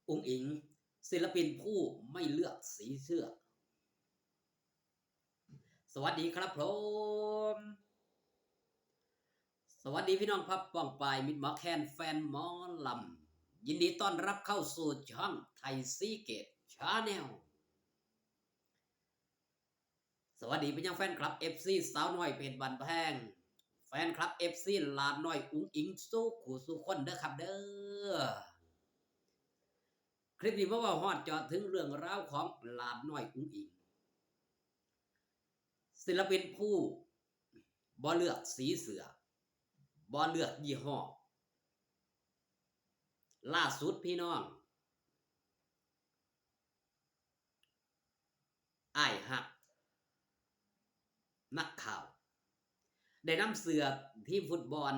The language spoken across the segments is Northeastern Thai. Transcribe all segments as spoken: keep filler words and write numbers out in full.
อุ๋งอิ๋ง ศิลปินผู้ไม่เลือกสีเสื้อ สวัสดีครับผม สวัสดีพี่น้องพับป้องปาย มิตรหมอแคน แฟนหมอลำ ยินดีต้อนรับเข้าสู่ช่องไทยซีเกตชาแนล สวัสดีไปยังแฟนคลับ เอฟซี สาวน้อยเพชรบ้านแพง แฟนคลับ เอฟซี หลานน้อยอุ๋งอิ๋งสู่คู่สู่คนเด้อครับเด้อ คลิปนี้มาเว้าฮอดเจาะถึงเรื่องราวของหลานน้อยอุ๋งอิ๋ง ศิลปินผู้บ่เลือกสีเสื้อ บ่เลือกยี่ห้อ ล่าสุดพี่น้อง อ้ายฮัก นักข่าว ได้นำเสื้อทีมฟุตบอล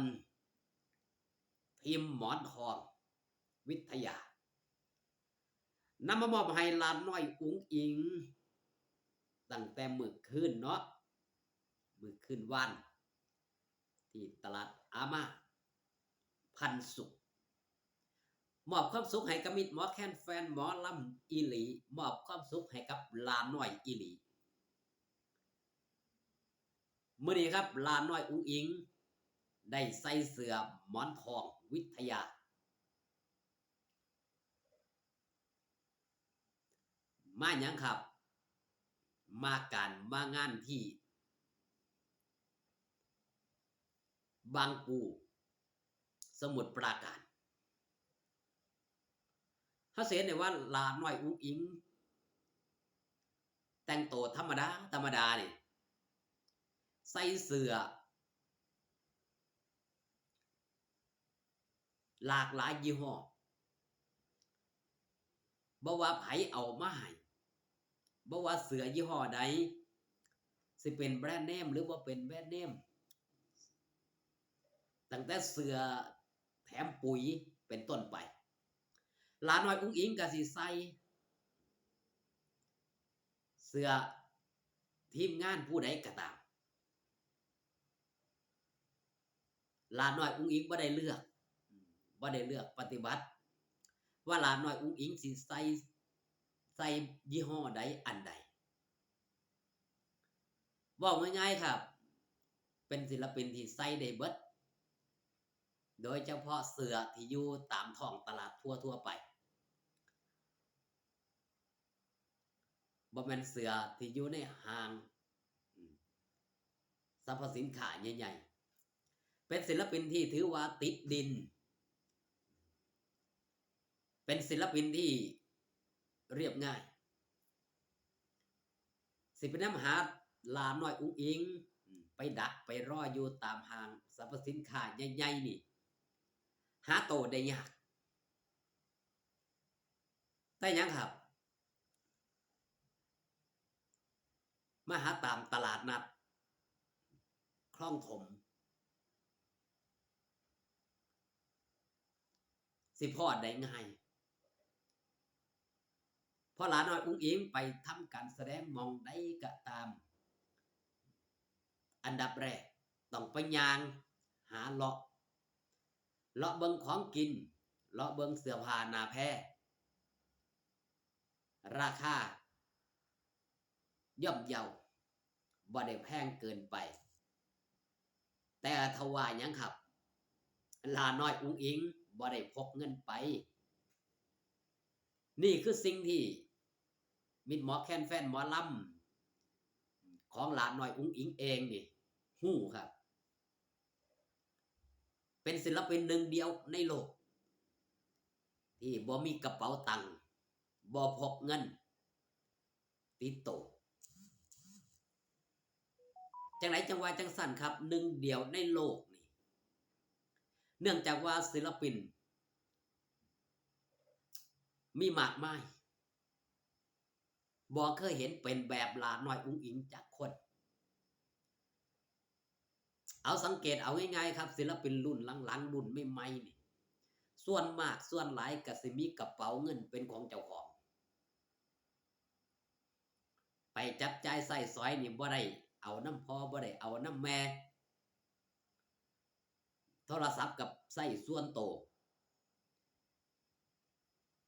ทีมหมอนทองวิทยา นำมามอบให้หลานน้อยอุ๋งอิ๋ง ตั้งแต่มื้อคืนเนาะ มื้อคืนวาน ที่ตลาดอาม่า ปันสุข มอบความสุขให้กับมิตรหมอแคน แฟนหมอลำอีหลี มอบความสุขให้กับหลานน้อยอีหลี มื้อนี้ครับ หลานน้อยอุ๋งอิ๋ง ได้ใส่เสื้อหมอนทองวิทยา มาหยังครับ มาการมางานที่ บางปู สมุทรปราการ เฮาสิเห็นได้ว่าหลานน้อยอุ๋งอิ๋ง แต่งตัวธรรมดา ธรรมดานี่ ใส่เสื้อ หลากหลายยี่ห้อ บ่ว่าไผเอามาให้ บ่ว่าเสื้อยี่ห้อใด สิเป็นแบรนด์เนมหรือบ่เป็นแบรนด์เนม ตั้งแต่เสื้อแถมปุ๋ยเป็นต้นไป หลานน้อยอุ๋งอิ๋งก็สิใส่ เสื้อทีมงานผู้ใดก็ตาม หลานน้อยอุ๋งอิ๋งบ่ได้เลือก บ่ได้เลือกปฏิบัติ ว่าหลานน้อยอุ๋งอิ๋งสิใส่ ใส่ยี่ห้อใดอันใด เว้าง่ายๆครับ เป็นศิลปินที่ใส่ได้เบิด โดยเฉพาะเสื้อที่อยู่ตามท้องตลาดทั่วๆไป บ่แม่นเสื้อที่อยู่ในห้าง อืม สรรพสินค้าใหญ่ๆ เป็นศิลปินที่ถือว่าติดดิน เป็นศิลปินที่เรียบง่าย สิไปนำหาหลานน้อยอุ๋งอิ๋ง อืม ไปดักไปรออยู่ตามห้างสรรพสินค้าใหญ่ๆ นี่ หาโตได้ยาก แต่หยังครับ มาหาตามตลาดนัดคลองถม สิพ้อได้ง่าย พอหลานน้อยอุ๋งอิ๋งไปทำการแสดงหม่องใดก็ตาม อันดับแรกต้องไปย่างหาเลาะ เลาะเบิ่งของกิน เลาะเบิ่งเสื้อผ้าหน้าแพร ราคาย่อมเยา บ่ได้แพงเกินไป แต่ทว่าหยังครับ หลานน้อยอุ๋งอิ๋งบ่ได้พกเงินไป นี่คือสิ่งที่มิตรหมอแคน แฟนหมอลำ ของหลานน้อยอุ๋งอิ๋งเองนี่ฮู้ครับ เป็นศิลปินหนึ่งเดียวในโลก ที่บ่มีกระเป๋าตังค์ บ่พกเงินติดโต จั่งใดจั่งว่าจั่งซั้นครับ หนึ่งเดียวในโลกนี่ เนื่องจากว่าศิลปิน มีมากมาย บ่เคยเห็นเป็นแบบหลานน้อยอุ๋งอิ๋งจักคน เอาสังเกตเอาง่ายๆครับ ศิลปินรุ่นหลังๆ รุ่นใหม่ๆ นี่ ส่วนมากส่วนหลายก็สิมีกระเป๋าเงินเป็นของเจ้าของ ไปจับจ่ายใช้สอยนี่บ่ได้เอานำพ่อ บ่ได้เอานำแม่ โทรศัพท์ก็ใช้ส่วนโต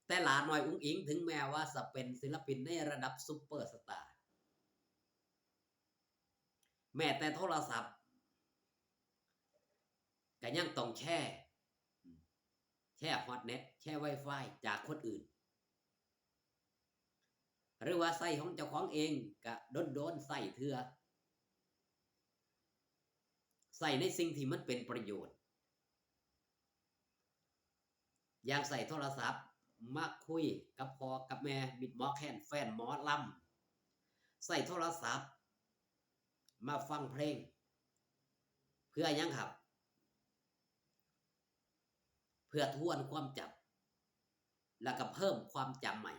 แต่หลาน้อยอุ๋งอิ๋ง ถึงแม้ว่าจะเป็นศิลปินในระดับซุปเปอร์สตาร์ แม้แต่โทรศัพท์ ก็ยังต้องแชร์ แชร์ฮอตเน็ต แชร์ไวไฟจากคนอื่น หรือว่าใช้ของเจ้าของเองก็โดนๆใช้เทื่อ ใช้ในสิ่งที่มันเป็นประโยชน์ อย่างใช้โทรศัพท์มาคุยกับพ่อกับแม่ มิตรหมอแคน แฟนหมอลำ ใช้โทรศัพท์มาฟังเพลง เพื่อหยังครับ เพื่อทวนความจำ แล้วก็เพิ่มความจำใหม่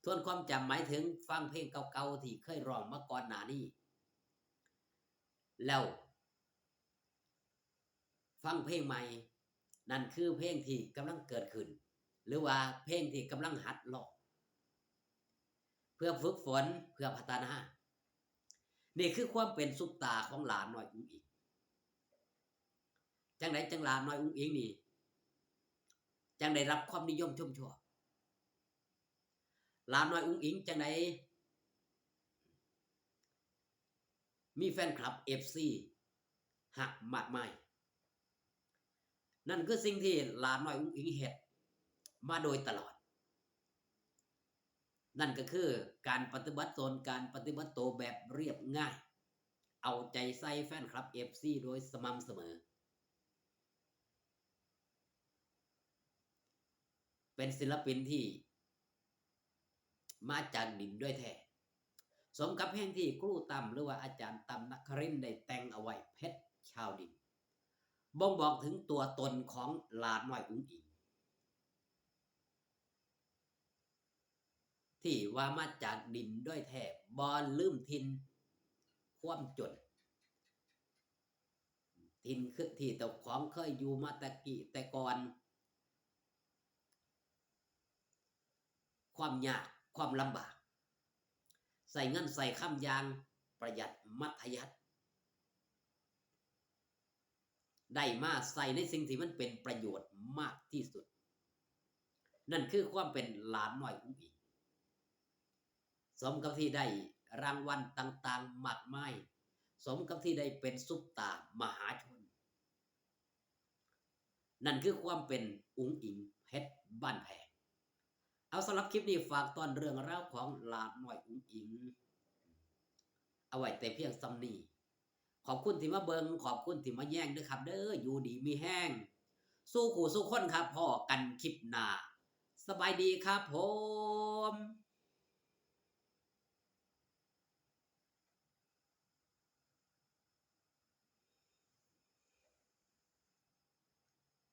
ทวนความจำหมายถึงฟังเพลงเก่าๆที่เคยร้องมาก่อนหน้านี้ แล้วฟังเพลงใหม่ นั่นคือเพลงที่กำลังเกิดขึ้น หรือว่าเพลงที่กำลังหัดร้อง เพื่อฝึกฝน เพื่อพัฒนา นี่คือความเป็นซุปตาของหลาน้อยอุ๋งอิ๋ง จั่งใดจั่งหลาน้อยอุ๋งอิ๋งนี่ จั่งได้รับความนิยมชมชอบ หลาน้อยอุ๋งอิ๋งจั่งใดมีแฟนคลับ เอฟซี ฮักมากมาย นั่นคือสิ่งที่หลาน้อยอุ๋งอิ๋งเฮ็ดมาโดยตลอด นั่นก็คือการปฏิบัติตน การปฏิบัติตัวแบบเรียบง่าย เอาใจใส่แฟนคลับ เอฟซี โดยสม่ำเสมอ เป็นศิลปินที่มาจากดินด้วยแท้ สมกับเพลงที่ครูตั้ม หรือว่าอาจารย์ตั้ม นครินทร์ ได้แต่งเอาไว้ เพชรชาวดิน บ่งบอกถึงตัวตนของหลาน้อยอุ๋งอิ๋ง ที่ว่ามาจากดินด้วยแท้ บ่ลืมถิ่นความจน ถิ่นคือที่เจ้าของเคยอยู่มาแต่กี้แต่ก่อน ความยาก ความลำบาก ใช้เงินใช้คำอย่างประหยัดมัธยัสถ์ ได้มาใช้ในสิ่งที่มันเป็นประโยชน์มากที่สุด นั่นคือความเป็นหลาน้อยอุ๋งอิ๋ง สมกับที่ได้รางวัลต่างๆมากมาย สมกับที่ได้เป็นซุปตาร์มหาชน นั่นคือความเป็นอุ๋งอิ๋งเพชรบ้านแพง เอา สำหรับคลิปนี้ฝากตอนเรื่องราวของหลาน้อยอุ๋งอิ๋ง เอาไว้แต่เพียงส่ำนี้ ขอบคุณที่มาเบิ่ง ขอบคุณที่มาแยงเด้อครับเด้อ อยู่ดีมีแฮง สู่คู่สู่คนครับ พ้อกันคลิปหน้า สบายดีครับผม